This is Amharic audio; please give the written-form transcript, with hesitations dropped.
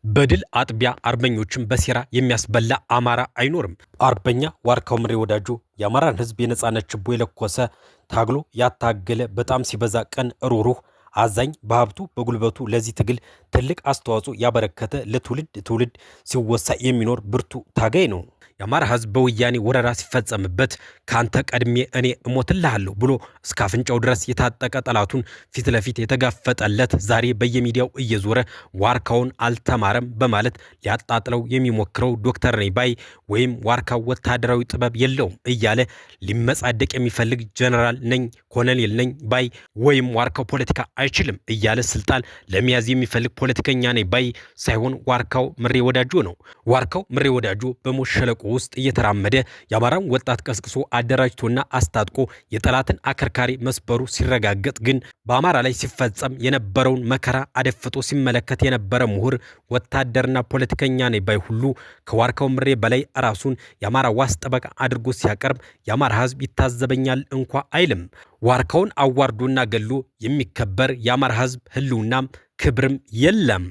በድል አጥቢያ አርበኞችን በሴራ የሚያስበላ አማራ አይኖርም። አርበኛ ዋርካው ምሬ ወዳጆ የአማራን ሕዝብ የነጻነት ችቦ የለኮሰ፣ ታግሎ ያታገለ፣ በጣም ሲበዛ ቀን፣ ሩሩህ፣ አዛኝ፣ በሀብቱ በጉልበቱ ለዚህ ትግል ትልቅ አስተዋጽኦ ያበረከተ፣ ለትውልድ ትውልድ ሲወሳ የሚኖር ብርቱ ታጋይ ነው። የአማራ ሕዝብ በወያኔ ወረራ ሲፈጸምበት ከአንተ ቀድሜ እኔ እሞትልሃለሁ ብሎ እስከ አፍንጫው ድረስ የታጠቀ ጠላቱን ፊት ለፊት የተጋፈጠለት፣ ዛሬ በየሚዲያው እየዞረ ዋርካውን አልተማረም በማለት ሊያጣጥለው የሚሞክረው ዶክተር ነኝ ባይ ወይም ዋርካው ወታደራዊ ጥበብ የለውም እያለ ሊመጻደቅ የሚፈልግ ጀነራል ነኝ፣ ኮሎኔል ነኝ ባይ ወይም ዋርካው ፖለቲካ አይችልም እያለ ስልጣን ለመያዝ የሚፈልግ ፖለቲከኛ ነኝ ባይ ሳይሆን ዋርካው ምሬ ወዳጆ ነው። ዋርካው ምሬ ወዳጆ በሞት ሸለቆ ውስጥ እየተራመደ የአማራን ወጣት ቀስቅሶ፣ አደራጅቶና አስታጥቆ የጠላትን አከርካሪ መስበሩ ሲረጋገጥ ግን በአማራ ላይ ሲፈጸም የነበረውን መከራ አደፍጦ ሲመለከት የነበረ ምሁር፣ ወታደርና ፖለቲከኛ ነኝ ባይ ሁሉ ከዋርካው ምሬ በላይ ራሱን የአማራ ዋስ ጠበቃ አድርጎ ሲያቀርብ የአማራ ሕዝብ ይታዘበኛል እንኳ አይልም። ዋርካውን አዋርዶና ገሎ የሚከበር የአማራ ሕዝብ ህልውናም ክብርም የለም።